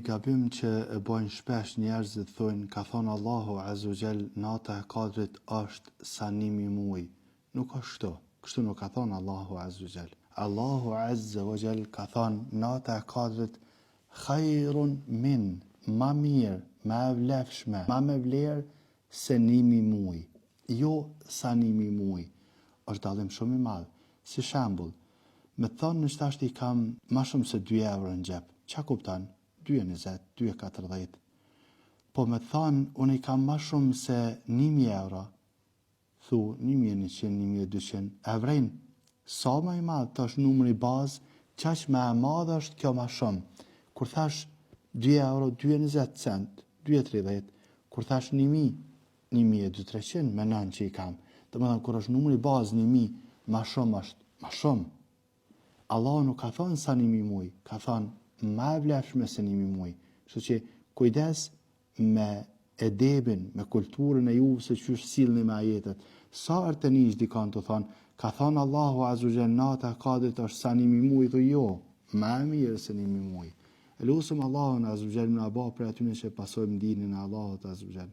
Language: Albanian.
gabim që e bojnë shpesh njerëzit thojnë ka thonë Allahu azze ue xhel nata e Kadrit është sa nimi muj. Nuk është kështu. Kështu nuk ka thonë Allahu azze ue xhel. Allahu azze ue xhel ka thonë nata e Kadrit khairun min, ma mirë, ma e vlefshme, ma me vlerë se nimi muj. Jo sa nimi muj. Është dallim shumë i madh. Si shembull, me të thonë unë tashti i kam ma shumë se dy euro në xhep, ça kupton? Dy e 20, 2 e 40. Po me të thonë unë i kam ma shumë se 1000 euro, thu 1100, 1200, e vrejnë, sa ma i madh të është numri bazë, qaq ma e madhe është kjo ma shumë. Kur thash 2 euro, 2 e 20 cent, 2 e 30, kur thash 1000, 1200, menon që i kam. Domethënë, kur është numri bazë 1000, ma shumë është, ma shumë. Allahu nuk ka thonë sa 1000 muj, ka thonë ma e vlefshme se 1000 muj. Kështu që kujdes me edebin, me kulturën e juve se qysh sillni me ajetet. Sa herë të nish dikon tu thonë, ka thonë Allahu azze ue xhel nata e Kadrit është sa 1000 muj, thu jo, ma e mirë se 1000 muj. E lusim Allahun azze ue xhel me na ba prej atyne që pasojmë dinin e Allahut azze ue xhel.